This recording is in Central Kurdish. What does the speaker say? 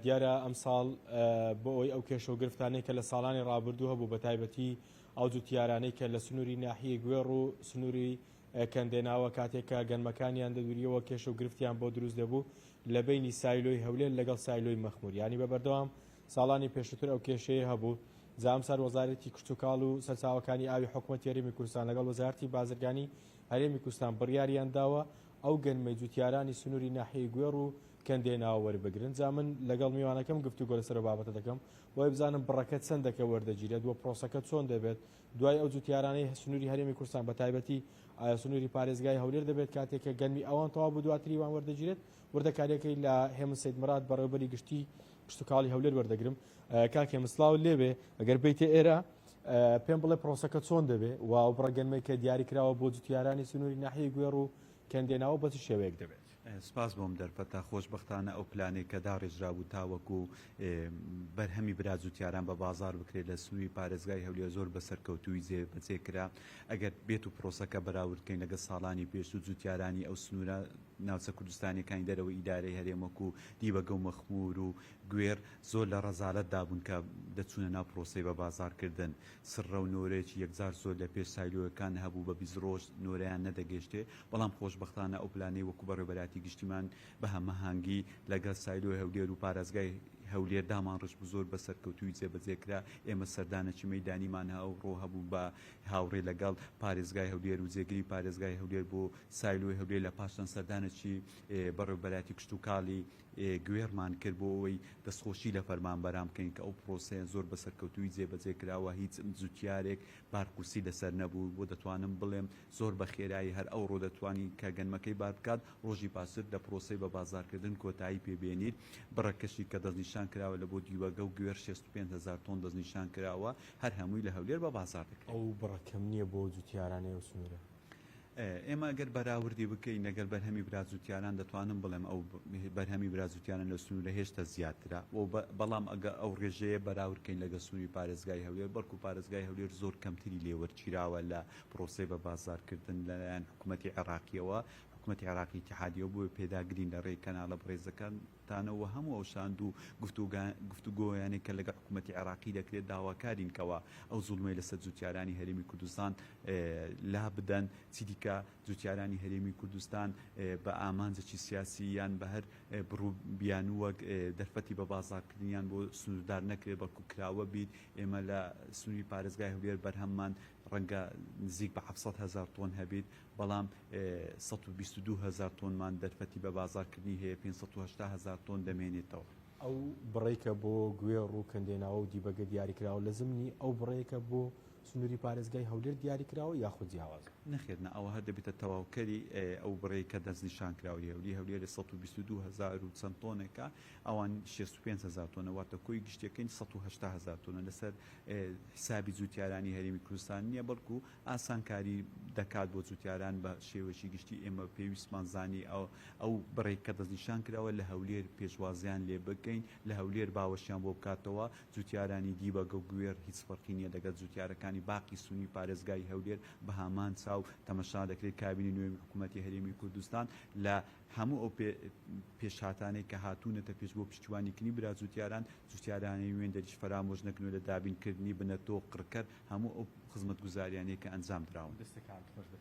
دیارە ئەمساڵ بۆ ئەوەی ئەو کێشە و گرفتانەی کە لە ساڵانی ڕابردوو هەبوو بە تایبەتی ئەو جوتیارانەی کە لە سنووری ناحیەی گوێڕ و سنووری کەندێناوە کاتێک کە گەنمەکانیان دەدوریەوە کێشە و گرفتیان بۆ دروست دەبوو لە بەینی سایلۆی هەولێر لەگەڵ سایلۆی مەخمور یانی بە بەردەوام ساڵانی پێشووتر ئەو کێشەیە هەبوو جا ئەمسار وەزارەتی کشتوکاڵ و سەرچاوەکانی ئاوی حکومەتی هەرێمی کوردستان لەگەڵ وەزارەتی بازرگانی هەرێمی کوردستان بڕیاریان داوە ئەو گەنمەی جوتیارانی سنووری ناحیەی گوێڕ و کەندێناوە وەربگرن جا من لەگەڵ میوانەکەم گفتوگۆ لەسەر ئەو بابەتە دەکەم بۆی بزانم بڕەکە چەندەکە وەردەگیرێت و پرۆسەکە چۆن دەبێت دوای ئەو جوتیارانەی سنووری هەرێمی کوردستان بە تایبەتی سنووری پارێزگای هەولێر دەبێت کاتێک کە گەنمی ئەوان تەواو بوو دواتری وان وەردەگیرێت وردەکاریەکەی لە هێمن سەید مراد بەڕێوبەری گشتی کشتوکاڵی هەولێر وەردەگرم کاک هێمن سڵاو لێبێ ئەگەر بیتە ئێرە پێم بڵێ پرۆسەکە چۆن دەبێ و ئەو بڕە گەنمەی کە دیاری کراوە بۆ جوتیارانی سنووری ناحیەی گوێڕ و کەندێناوە بە چ شێوەیەک دەبێت؟ سپاس بۆم دەرفەتە، خۆشبەختانە ئەو پلانەی کە داڕێژرابوو تاوەکو بەرهەمی برا جوتیاران بە بازاڕ بکرێت لە سنووری پارێزگای هەولێر زۆر بە سەرکەوتوویی جێبەجێ کرا. ئەگەر بێت و پرۆسەکە بەراورد بکەین لەگەڵ ساڵانی پێشوو جوتیارانی ئەو سنوورە ناوچە کوردستانیەکانی دەرەوەی ئیدارەی هەرێم وەکو دیبەگە و مەخموور و گوێڕ زۆر لە ڕەزالەتدا بوون کە دەچوونە ناو پرۆسەی بە بازاڕکردن. سڕە و نۆرەیەکی یەکجار زۆر لە پێش سایلۆیەکان هەبوو بە 20 ڕۆژ نۆرەیان نەدەگەیشتێ، بەڵام خۆشبەختانە ئەو پلانەی وەکو بەڕێوەبەرایەتی گشتیمان بە هەماهەنگی لەگەڵ سایلۆی هەولێر و پارێزگای هەولێر دامانڕشت بوو زۆر بە سەرکەوتوویی جێبەجێ کرا، ئێمە سەردانێکی مەیدانیمان ئەوڕۆ هەبوو بە هاوڕێ لەگەڵ پارێزگای هەولێر و جێگری پارێزگای هەولێر بۆ سایلۆی هەولێر لە پاشان سەردانێکی بەڕێوەبەرایەتی کشتوکاڵی گوێڕمان کرد بۆ ئەوەی دەستخۆشی لە فەرمانبەران بکەین کە ئەو پرۆسەیە زۆر بە سەرکەوتوویی جێبەجێ کراوە، هیچ جوتیارێک بارقورسی لەسەر نەبوو بۆ دەتوانم بڵێم زۆر بە خێرایی هەر ئەوڕۆ دەتوانی کە گەنمەکەی بار بکات ڕۆژی پاشتر لە پرۆسەی بە بازاڕکردن کۆتایی پێ بێنیت بڕەکەشی کە دەستنیشان کراوە لە بۆ دیوەگە و گوێڕ 65 هەزار تۆن دەستنیشان کراوە هەر هەمووی لە هەولێر بە بازاڕ دەکرێت. ئەو بڕە کەم نییە بۆ جوتیارانی ئەو سنوورە؟ ئێمە گەر بەراوردی بکەین لەگەل بەرهەمی برا جوتیاران دەتوانم بڵێم ئەو بەرهەمی برا جوتیاران لەو سنوورە هێشتا زیاترە و بەڵام ئەگە ئەو ڕێژەیە بەراورد کەین لەگەل سنووری پارێزگای هەولێر بەڵکو پارێزگای هەولێر زۆر کەمتری لێ وەرگیراوە لە پرۆسەی بە بازاڕکردن لەلایەن حکوومەتی عێراقیەوە حکوومەتی عێراقی ئیتیحادیەوە بۆیە پێداگرین لە ڕێی کەناڵە بەڕێزەکان تانەوە هەموو ئەو شاند و گفتوگۆیانەی کە لەگەڵ حکوومەتی عێراقی دەکرێت داواکارین کەوا ئەو زوڵمەی لەسەر جوتیارانی هەرێمی کوردستان لا بدەن چیدیکە جوتیارانی هەرێمی کوردستان بە ئامانجێکی سیاسی یان بە هەر بڕو بیانووەک دەرفەتی بە بازاڕکردنیان بۆ سنووردار نەکرێت بەڵکو کراوە بیت ئێمە لە سنووری پارێزگای هەولێر بەرهەممان ڕەنگە نزیک بە 700 هەزار تۆن هەبیت بەڵام 122 هەزار تۆنمان دەرفەتی بە بازاڕکردنی هەیە 580 هەزار تۆن دەمێنێتەوە. ئەو بڕەی کە بۆ گوێڕ و کەندێناوە و دیبەگە دیاریکراوە لە زمنی ئەو بڕەیە کە بۆ سنووری پارێزگای هەولێر دیاریکراوە یاخود جیاوازە؟ نەخێر نا ئەوە هەر دەبێتە تەواوکەری ئەو بڕەی کە دەستنیشانکراوە ی هەولێر هەولێر 122 هەزار و چەند تۆنێکە ئەوان 65 هەزار تۆنە واتە کۆی گشتیەکەی 180 هەزار تۆنە لەسەر حسابی جوتیارانی هەرێمی کوردستان نییە بەڵکو ئاسانکاری دەکات بۆ جوتیاران بە شێوەیەکی گشتی ئێمە پێویستمان زانی ئەو بڕێک کە دەستنیشان کراوە لە هەولێر پێشوازیان لێ بکەین لە هەولێر باوەشیان بۆ بکاتەوە جوتیارانی دیبەگە و گوێڕ هیچ فەرقی نییە لەگەڵ جوتیارەکانی باقی سنووری پارێزگای هەولێر بە هەمان چاو تەمەشا دەکرێت کابینەی نوێی حکوومەتی هەرێمی کوردستان لە هەموو ئەو پێشهاتانەی کە هاتوونەتە پێش بۆ پشتیوانیکردنی برا جوتیاران، جوتیارانی وێندەریش فەرامۆش نەکرن و لە دابینکردنی بنەتۆ، قڕکەر، هەموو ئەو خزمەتگوزاریانەی کە ئەنجام دراون. دەستەکانت خۆش بێ کاک.